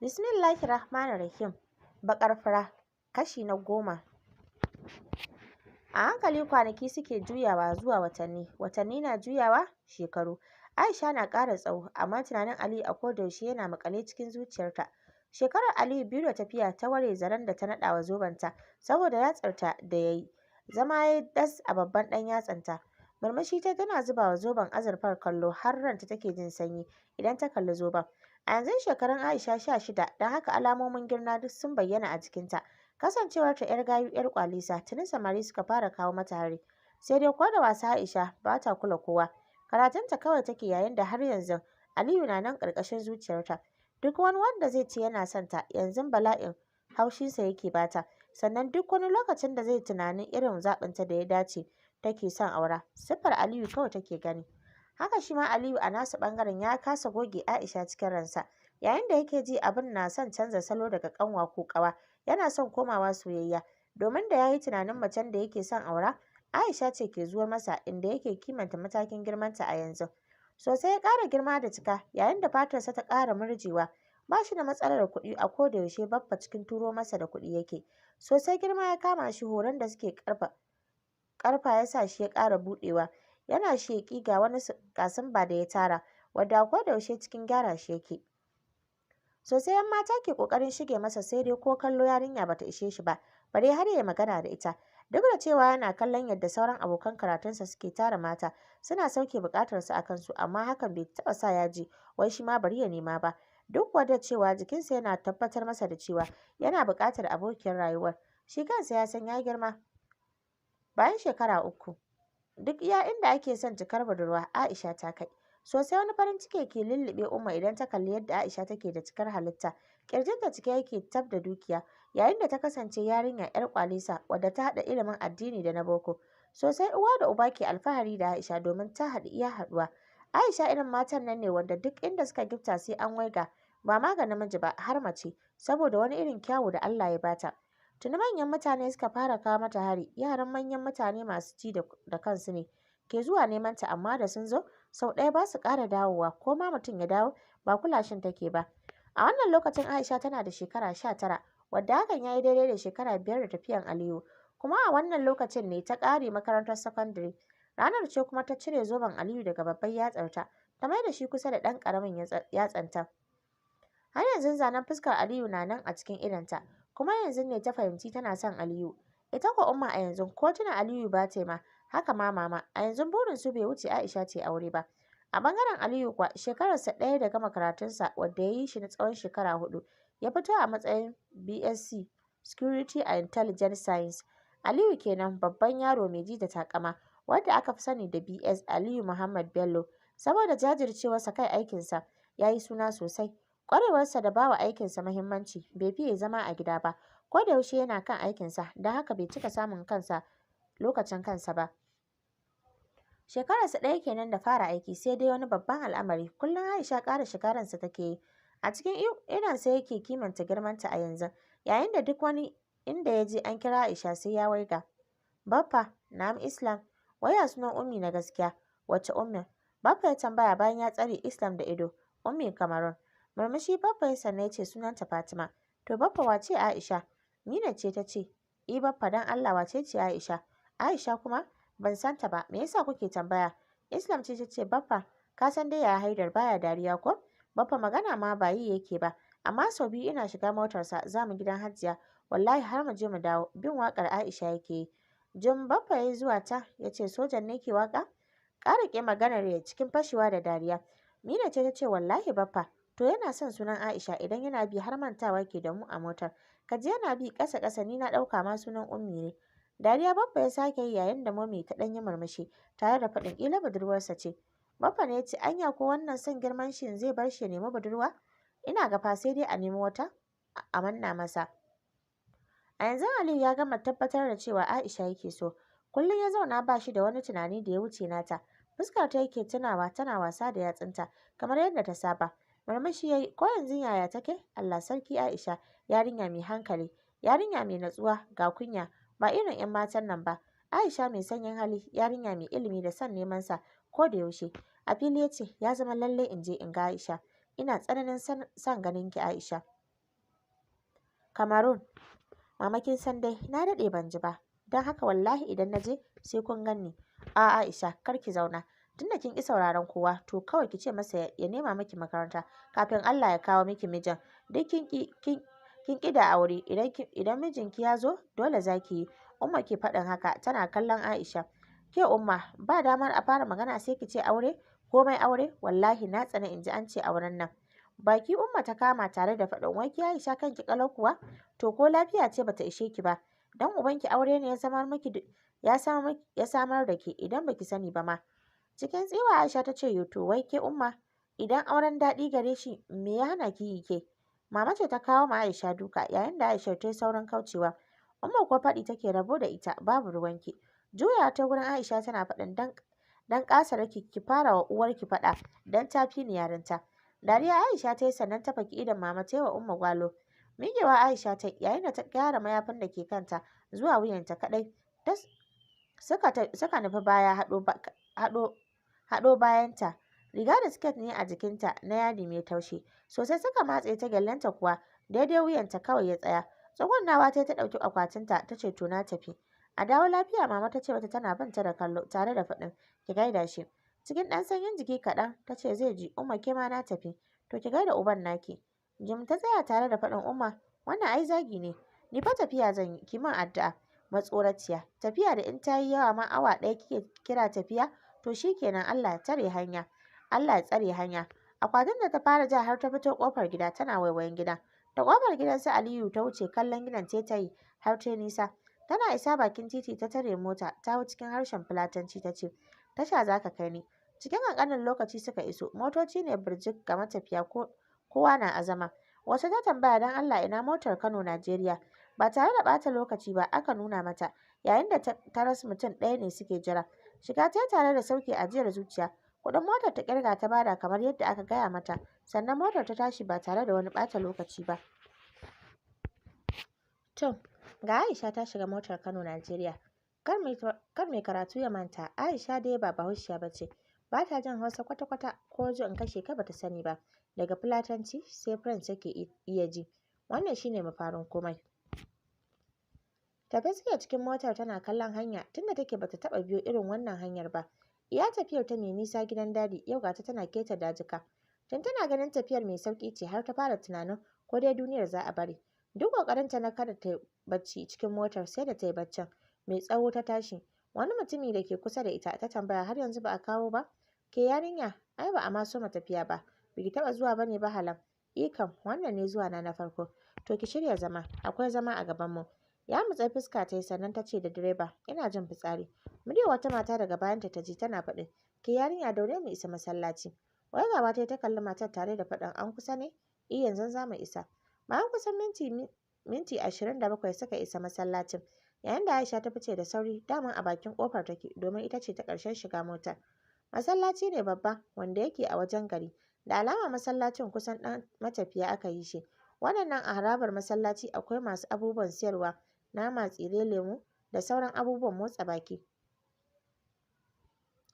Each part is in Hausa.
Bismillahir Rahmanir Rahim. Baƙar fura, kashi na 10. A hankali kwanaki suke juyawa zuwa watanni, watanni na juyawa shekaru. Aisha na ƙara tsawo, amma tunanin Aliyu a koda yaushe yana maƙale cikin zuciyarta. Shekarar Aliyu 2 da tafiya, ta ware zaren da ta naɗa wa zobenta saboda yatsarta da ya yi. Zama ya yi das a babban ɗan yatsanta. Murmushi ta tana zuba wa zoben azurfar kallo, har ranta take jin sanyi idan ta kalli zoben. A yanzu shekarun Aisha 16, don haka alamomin girma duk sun bayyana a jikinta. Kasancewarta 'yar gayu, 'yar kwalisa, tuni samari suka fara kawo mata hari. Sai dai ko da wasa Aisha ba ta kula kowa. Karatunta kawai take, yayin da har yanzu Aliyu na nan ƙarƙashin zuciyarta. Duk wani wanda zai ce yana son ta, yanzu bala'in haushinsa yake bata. Sannan duk wani lokacin da zai tunanin irin zaɓinta da ya dace take son aura, siffar Aliyu kawai take gani. Haka shi ma Aliyu a nasa ɓangaren ya kasa goge Aisha cikin ransa. Yayin da yake ji abin na son canza salo daga ƙanwa ko ƙawa, yana son komawa soyayya. Domin da ya yi tunanin macen da yake son aura, Aisha ce ke zuwa masa, inda yake kimanta matakin girmanta a yanzu. Sosai ya ƙara girma da cika, yayin da fatarsa ta ƙara murjewa. Ba shi da matsalar kuɗi, a koda yaushe Baffa cikin turo masa da kuɗi yake. Sosai girma ya kama shi, horon da suke ƙarfa ƙarfa ya sa shi ya ƙara buɗewa. Yana sheƙi, ga wani kasumba da ya tara, wadda a koda yaushe cikin gyara shi yake. Sosai 'yan mata ke ƙoƙarin shige masa, sai dai ko kallo yarinya bata ishe shi ba, bare har ya magana da ita. Duk da cewa yana kallon yadda sauran abokan karatunsa suke tara mata, suna sauke buƙatarsu a kansu, amma hakan bai taɓa sa ya ji wai shi ma bari ya nema ba. Duk kuwa da cewa jikinsa yana tabbatar masa da cewa yana buƙatar abokiyar rayuwar. Shi kansa ya san ya girma. Bayan shekara 3, duk iya inda ake son cikar budurwa, Aisha ta kai. Sosai wani farin ciki ke lulluɓe Umma idan ta kalli yadda Aisha take da cikar halitta. Ƙirjinta cike yake tab da dukiya, yayin da ta kasance yarinya 'yar kwalisa wadda ta haɗa ilimin addini da na boko. Sosai uwa da uba ke alfahari da Aisha domin ta haɗu iya haɗuwa. Aisha irin matan nan ne wanda duk inda suka gifta sai an waiga, ba ma ga namiji ba, har mace, saboda wani irin kyawu da Allah ya bata. Tuni manyan mutane suka fara kawo mata hari, yaran manyan mutane masu ji da kansu ne ke zuwa neman ta, amma da sun zo sau ɗaya ba su ƙara dawowa, ko ma mutum ya dawo ba kula shin take ba. A wannan lokacin Aisha tana da shekara 19, wadda hakan ya yi daidai da shekara 5 da tafiyan Aliyu. Kuma a wannan lokacin ne ta ƙare makarantar sakandare. Ranar ce kuma ta cire zoben Aliyu daga babban yatsarta, ta mai da shi kusa da ɗan ƙaramin yatsanta. Har yanzu zanen fuskar Aliyu na nan a cikin idonta, kuma yanzu ne ta fahimci tana son Aliyu. Ita ko Umma a yanzu ko tuna Aliyu ba ta ma, haka ma mama, a yanzu burin su bai wuce Aisha ta aure ba. A bangaren Aliyu kuwa, shekararsa 1 da gama karatunsa, wadda ya yi shi na tsawon shekara 4, ya fito a matsayin BSc Security and Intelligence Science. Aliyu kenan, babban yaro mai ji da takama, wadda aka fi sani da BS Aliyu Muhammad Bello. Saboda jajircewarsa kai aikinsa, ya yi suna sosai. Ƙwarewarsa da bawa aikinsa muhimmanci, bai fiye zama a gida ba. Ko da yaushe yana kan aikinsa, don haka bai cika samun kansa lokacin kansa ba. Shekararsa 1 kenan da fara aiki, sai dai wani babban al'amari, kullum Aisha ƙara shiga ransa take yi. A cikin idonsa yake kimanta girmanta a yanzu, yayin da duk wani inda ya je an kira Aisha sai ya waiga. "Baffa." "Na'am, Islam." "Wai ya sunan Ummi na gaskiya?" "Wace Ummin?" Baffa ya tambaya bayan ya tsare Islam da ido. "Ummi Cameroon." Murmushi Baffa ya, sannan ya ce, "Sunanta Fatima." "To Baffa, wace Aisha?" Mina ce ta ce. "I Baffa, dan Allah, wace ce Aisha?" "Aisha kuma? Ban san ta ba, me yasa kuke tambaya?" Islam ce ta ce, "Baffa, ka san dai ya Haidar baya dariya ko? Baffa, magana ma ba yi yake ba. Amma sau 2 ina shiga motarsa za mu gidan Hajiya. Wallahi har mu je mu dawo, bin waƙar Aisha yake yi." Jim Baffa ya zuwa ta ya ce, "Sojan ne ke waƙa?" Ƙara maganar ya cikin fashewa da dariya. Mina ce ta ce, "Wallahi Baffa, to yana son sunan Aisha idan yana bi, har mantawa ke da mu a motar. Ka ji yana bi ƙasa ƙasa, ni na ɗauka ma sunan Ummi ne." Dariya Baffa ya sake yi, yayin da Momi ta ɗan yi murmushi tare da faɗin, "Ƙila budurwarsa ce." Baffa ne ya ce, "Anya ko wannan son girman shi zai bar shi ya nemi budurwa? Ina ga fa sai dai a nemi wata a manna masa." A yanzu Aliyu ya gama tabbatar da cewa Aisha yake so. Kullum ya zauna ba shi da wani tunani da ya wuce nata. Fuskar ta yake tunawa tana wasa da yatsunta kamar yadda ta saba. Murmushi ya yi, ko yanzu yaya take? Allah sarki Aisha, yarinya mai hankali, yarinya mai natsuwa, ga kunya, ba irin 'yan matan nan ba. Aisha mai sanyin hali, yarinya mai ilimi da son neman sa ko da yaushe. A fili ya ce, "Ya zama lalle in je in ga Aisha. Ina tsananin son ganin ki, Aisha." Cameroon. Mama kin san dai na daɗe ban ji ba, don haka wallahi idan na je sai kun ganni. A'a Aisha, kar ki zauna. Tunda kin ƙi sauraron kowa, to kawai ki ce masa ya nema miki makaranta kafin Allah ya kawo miki mijin. Duk kin ƙi da aure, idan mijinki ya zo dole za ki yi. Umma ke faɗin haka tana kallon Aisha. Ke Umma, ba damar a fara magana sai ki ce aure, komai aure, wallahi na tsani in ji an ce auren nan. Baki Umma ta kama tare da faɗin, wai ki Aisha kanki ƙalau kuwa? To ko lafiya ce bata ishe ki ba? Dan ubanki aure ne ya samar miki ya samar da ke idan baki sani ba ma. Cikin tsiwa Aisha ta ce, to wai ke Umma, idan auren daɗi gare shi me ya hana ki yi ke? Mama ce ta kawo ma Aisha duka yayin da Aisha ta yi saurin kaucewa. Umma kuwa faɗi take, rabo da ita, babu ruwanki. Juyawa ta wurin Aisha tana faɗin, dan ƙasarki ki fara wa uwarki faɗa dan ta fi ni yarinta. Dariya Aisha ta yi sannan ta faki idon mama ta yi wa Umma gwalo. Miƙewa Aisha ta yayin da ta gyara mayafin da ke kanta zuwa wuyanta kaɗai. Suka nufi baya haɗo bayanta. Riga da siket ne a jikinta na yadi mai taushi. Sosai suka matse ta, gyalenta kuwa daidai wuyanta kawai ya tsaya. Tsugunnawa ta ta ɗauki akwatinta ta ce, to na tafi. A dawo lafiya, mama ta ce mata tana bin ta da kallo tare da faɗin, ki gaida shi. Cikin ɗan sanyin jiki kaɗan ta ce, zai ji. Umma, ke ma na tafi. To ki gaida uban naki. Jim ta tsaya tare da faɗin, Umma, wannan ai zagi ne. Ni fa tafiya zan yi, ki min addu'a. Matsoraciya. Tafiya da in ta yi yawa ma awa ɗaya kike kira tafiya? To shi kenan, Allah ya tare hanya. Allah ya tsare hanya. Akwatin da ta fara ja har ta fito ƙofar gida tana waiwayen gidan. Da ƙofar gidan su Aliyu ta wuce, kallon gidan ce ta yi har ta nisa. Tana isa bakin titi ta tare mota, ta hau, cikin harshen Fulatanci ta ce, tasha za ka kai ni. Cikin ƙanƙanin lokaci suka iso, motoci ne birjik ga matafiya, ko kowa na azama. Wasu ta tambaya, don Allah ina motar Kano Najeriya? Ba tare da ɓata lokaci ba aka nuna mata, yayin da ta taras mutum ɗaya ne suke jira. Shiga ta tare da sauke ajiyar zuciya. Kuɗin motar ta ƙirga ta bada kamar yadda aka gaya mata, sannan motar ta tashi ba tare da wani ɓata lokaci ba. To, ga Aisha ta shiga motar Kano Najeriya. Kar mai karatu ya manta, Aisha dai ba Bahaushiya ba ce. Ba ta jin Hausa kwata-kwata, ko ji in kashe ka bata sani ba. Daga Fulatanci sai French take iya ji. Wannan shine mafarin komai. Tafe suke cikin motar tana kallon hanya, tunda take bata taɓa biyo irin wannan hanyar ba. Iya tafiyar ta mai nisa gidan Daddy, yau gata tana keta dajuka. Tun tana ganin tafiyar mai sauƙi ce har ta fara tunanin ko dai duniyar za a bari. Duk ƙoƙarinta na kada ta bacci cikin motar, sai da ta yi baccin mai tsawo ta tashi. Wani mutumi da ke kusa da ita ta tambaya, har yanzu ba a kawo ba? Ke yarinya, ai ba a ma soma tafiya ba. Biki taɓa zuwa ba ne ba halam? I kam, wannan ne zuwa na na farko. To ki shirya zama, akwai zama a gabanmu. Ya mutsa fuska ta yi sannan ta ce da direba, ina jin fitsari. Muryar wata mata daga bayanta ta ji tana faɗin, ke yarinya, daure mu isa masallaci. Waigawa ta yi ta kalli matar tare da faɗin, an kusa ne? I, yanzu za mu isa. Bayan kusan minti 27 suka isa masallacin. Yayin da Aisha ta fice da sauri, daman a bakin kofar take domin ita ce ta ƙarshen shiga motar. Masallaci ne babba wanda yake a wajen gari. Da alama masallacin kusan ɗan matafiya aka yi shi. Waɗannan a harabar masallaci akwai masu abubuwan siyarwa, nama, tsire, lemu da sauran abubuwan motsa baki.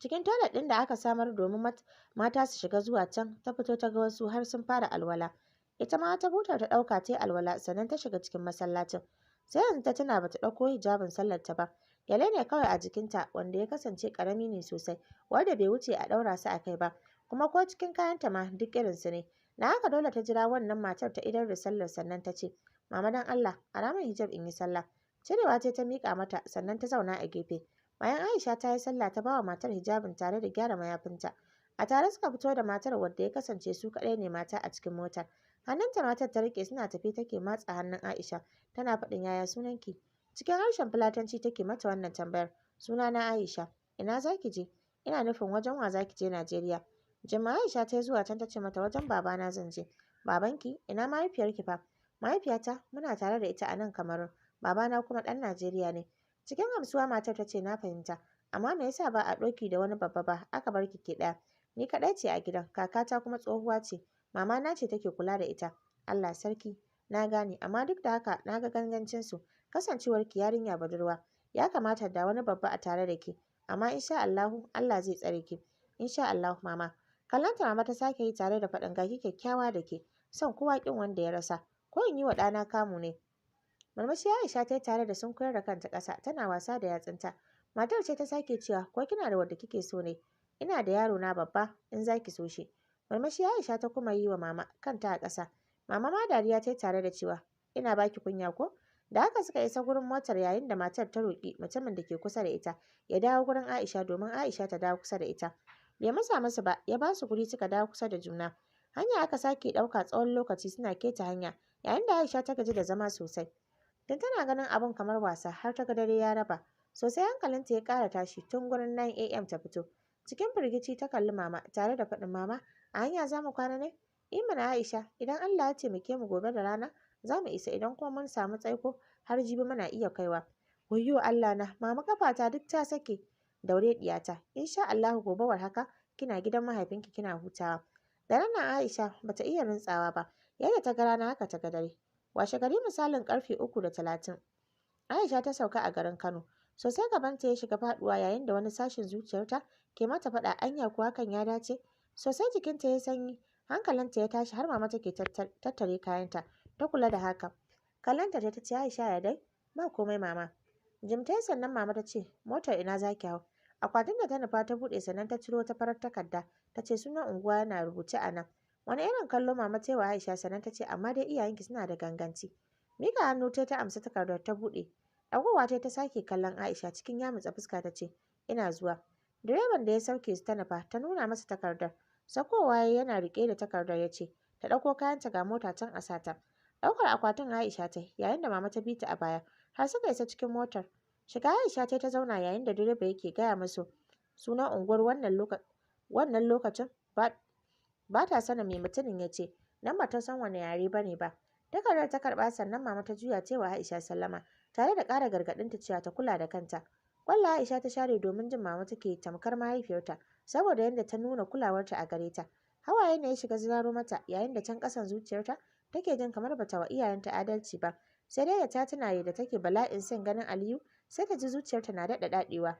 Cikin toilet ɗin da aka samar domin mata su shiga zuwa can ta fito, ta ga wasu har sun fara alwala. Ita ma wata butar ta ɗauka ta yi alwala sannan ta shiga cikin masallacin. Sai yanzu ta tuna bata ɗauko hijabin sallar ta ba. Gyale ne kawai a jikinta wanda ya kasance ƙarami ne sosai, wanda bai wuce a ɗaura su a kai ba, kuma ko cikin kayanta ma duk irinsu ne. Na haka dole ta jira wannan matar ta idar da sallar sannan ta ce, mama, dan Allah ara min hijab in yi sallah. Cirewa ce ta miƙa mata sannan ta zauna a gefe. Bayan Aisha ta yi sallah, ta bawa matar hijabin tare da gyara mayafinta. A tare suka fito da matar, wadda ya kasance su kaɗai ne mata a cikin motar. Hannunta matar ta riƙe suna tafe take matsa hannun Aisha tana faɗin, yaya sunanki? Cikin harshen Fulatanci take mata wannan tambayar. Sunana Aisha. Ina za ki je? Ina nufin wajen wa za ki je Najeriya? Jimma Aisha ta yi zuwa can ta ce mata, wajen babana zan je. Babanki? Ina mahaifiyarki fa? Mahaifiyata muna tare da ita a nan Cameroon. Babana kuma ɗan Najeriya ne. Cikin gamsuwa matar ta ce, na fahimta. Amma me yasa ba a ɗauki da wani babba ba aka bar ki ke ɗaya? Ni kaɗai ce a gidan, kakata kuma tsohuwa ce. Mama na ce take kula da ita. Allah sarki. Na gane, amma duk da haka na ga gangancin su. Kasancewar ki yarinya budurwa, ya kamata da wani babba a tare da ke. Amma insha Allahu Allah zai tsare ki. Insha Allahu, mama. Kallonta mama ta sake yi tare da faɗin, ga ki kyakkyawa da ke. Son kowa ƙin wanda ya rasa. Ko in yi wa ɗana kamu ne. Murmushi Aisha ta yi tare da sunkuyar da kanta ƙasa tana wasa da yatsunta. Matar ce ta sake cewa, ko kina da wadda kike so ne? Ina da yaro na babba in za ki so shi. Murmushi Aisha ta kuma yi wa mama, kanta a ƙasa. Mama ma dariya ta yi tare da cewa, ina baki kunya ko? Da haka suka isa gurin motar yayin da matar ta roƙi mutumin da ke kusa da ita ya dawo gurin Aisha domin Aisha ta dawo kusa da ita. Bai masa musu ba, ya ba su guri suka dawo kusa da juna. Hanya aka sake ɗauka tsawon lokaci suna keta hanya yayin da Aisha ta gaji da zama sosai. Tun tana ganin abun kamar wasa har ta ga dare ya raba. Sosai hankalinta ya ƙara tashi tun gurin 9 am ta fito. Cikin firgici ta kalli mama tare da faɗin, mama, a hanya za mu kwana ne? I mana Aisha, idan Allah ya taimake mu gobe da rana za mu isa, idan kuma mun samu tsaiko har jibi muna iya kaiwa. Wayyo Allah na, mama, kafata duk ta sake. Daure diyata, insha Allahu gobe war haka kina gidan mahaifinki kina hutawa. Da ranar Aisha bata iya rintsawa ba, yadda ta ga rana haka ta ga dare. Washe gari misalin karfe 3:30 Aisha ta sauka a garin Kano. Sosai gabanta ya shiga faduwa yayin da wani sashin zuciyarta ke mata faɗa, anya kuwa hakan ya dace? Sosai jikinta ya sanyi, hankalinta ya tashi har mama take tattare kayanta ta kula da haka. Kallonta ta ce, Aisha, ya dai? Ba komai mama. Jim ta yi, sannan mama ta ce, motar ina zaki hau? Akwatin da ta nufa ta buɗe, sannan ta ciro ta farar takarda, ta ce, sunan unguwa yana rubuce a nan. Wani irin kallo mama ta yi wa Aisha, sannan ta ce, amma dai iyayenki suna da ganganci. Mika hannu ta amsa takardar ta buɗe. Ɗagowa ta sake kallon Aisha, cikin yamutsa fuska ta ce, ina zuwa. Direban da ya sauke su ta nufa, ta nuna masa takardar. Sakowa yana riƙe da takardar, ya ce ta ɗauko kayanta, ga mota can a sata. Ɗaukar akwatin Aisha ta yayin da mama ta bi ta a baya har suka isa cikin motar. Shiga Aisha ta zauna yayin da direba yake gaya musu sunan unguwar. Wannan lokacin ba ta sanin me mutumin ya ce, nan ba ta san wani yare ba ne ba. Takardar ta karɓa, sannan mama ta juya ta wa Aisha sallama tare da ƙara gargaɗinta cewa ta kula da kanta. Kwalla Aisha ta share domin jin mama take tamkar mahaifiyarta saboda yadda ta nuna kulawarta a gare ta. Hawaye ne ya shiga ziraro mata yayin da can ƙasan zuciyarta take jin kamar bata wa iyayenta adalci ba. Sai dai da ta tuna yadda take bala'in son ganin Aliyu, sai ta ji zuciyarta na daɗa daɗewa.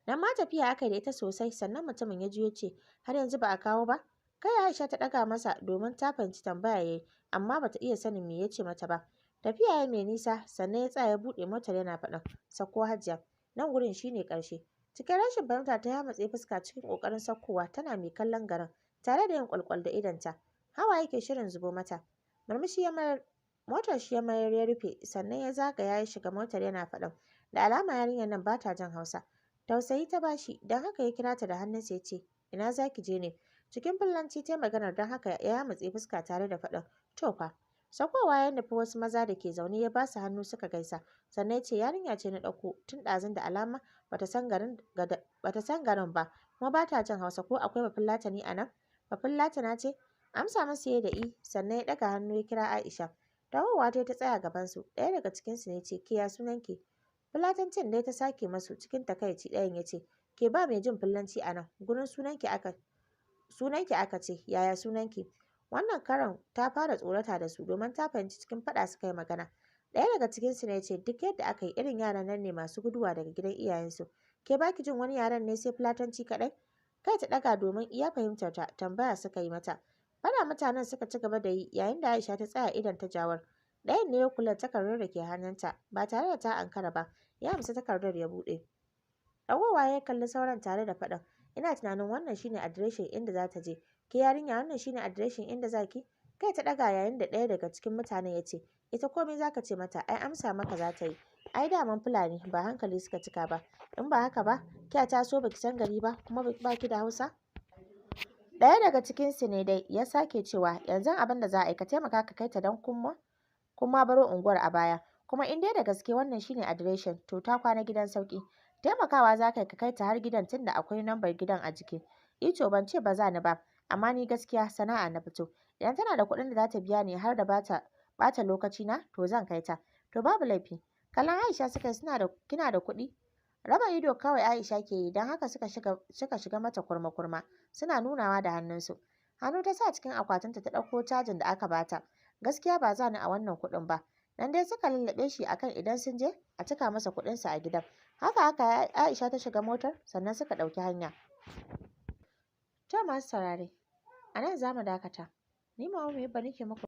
Nan ma tafiya aka yi da ita sosai, sannan mutumin ya juyo ce, har yanzu ba a kawo ba? Kai Aisha ta ɗaga masa domin ta fahimci tambaya yayi, amma bata iya sanin me ya ce mata ba. Tafiya ya mai nisa, sannan ya tsaya ya buɗe motar yana faɗin, sakko Hajiya, nan gurin shine ƙarshe. Cikin rashin fahimta ta yamutse fuska cikin ƙoƙarin sakkowa, tana mai kallon garin tare da yin ƙwalƙwal da idonta. Hawaye yake shirin zubo mata. Murmushi ya mayar, motar shi ya mayar ya rufe, sannan ya zagaya ya shiga motar yana faɗin, da alama yarinyar nan ba ta jin Hausa. Tausayi ta bashi, don haka ya kira ta da hannunsa ya ce, ina za ki je ne? Cikin Fulanci ta maganar, don haka ya yamutse fuska tare da faɗin, to fa. Sakowa ya nufi wasu maza da ke zaune, ya ba su hannu suka gaisa, sannan ya ce, yarinya ce na ɗauko tun ɗazun, da alama bata san garin bata san garin ba kuma ba ta jin Hausa, ko akwai Bafullatani a nan? Bafullatana ce? Amsa masa ya da i, sannan ya ɗaga hannu ya kira Aisha. Dawowa ta ta tsaya gabansu, ɗaya daga cikinsu ne ce, ke ya sunanki? Fulatancin dai ta sake masu cikin takaici, ɗayan ya ce, ke ba mai jin Fulanci a nan gurin, sunanki aka ce, yaya sunanki? Wannan karon ta fara tsorata da su domin ta fahimci cikin faɗa suka yi magana. Ɗaya daga cikinsu ne ya ce, duk yadda aka yi irin yaran nan ne masu guduwa daga gidan iyayensu. Ke baki jin wani yaren ne sai Fulatanci kaɗai? Kai ta ɗaga domin iya fahimtar ta tambaya suka yi mata. Faɗa mutanen suka ci gaba da yi yayin da Aisha ta tsaya idon ta jawar. Ɗayan ne ya kula takardar da ke hannunta ba tare da ta ankara ba, ya amsa takardar ya buɗe. Ɗagowa ya kalli sauran tare da faɗin, ina tunanin wannan shine adireshin inda za ta je. Ke yarinya, wannan shine adireshin inda za ki? Kai ta ɗaga yayin da ɗaya daga cikin mutanen ya ce, ita komai zaka ce mata ai amsa maka za ta yi. Ai daman Fulani ba hankali suka cika ba. In ba haka ba, kya taso baki san gari ba kuma baki da Hausa? Ɗaya daga cikinsu ne dai ya sake cewa, yanzu abin da za a yi, ka taimaka ka kai ta don kuma baro unguwar a baya. Kuma in dai da gaske wannan shine adireshin, to ta kwana gidan sauki. Taimakawa za ka kai ta har gidan tunda akwai lambar gidan a jiki. Ito ban ce ba za ni ba, amma ni gaskiya sana'a na fito. Idan tana da kuɗin da za ta biya ni har da bata bata lokaci na, to zan kai ta. To babu laifi. Kallon Aisha suka yi, suna da kina da kuɗi? Raba ido kawai Aisha ke yi, don haka suka shiga mata kurma-kurma suna nunawa da hannunsu. Hannu ta sa cikin akwatinta ta ɗauko cajin da aka bata. Gaskiya ba za ni a wannan kuɗin ba. Nan dai suka lallaɓe shi akan idan sun je a cika masa kuɗinsa a gidan. Haka haka Aisha ta shiga motar, sannan suka ɗauki hanya. To masu saurare, a nan za mu dakata. Ni Mama Muhibba nake muku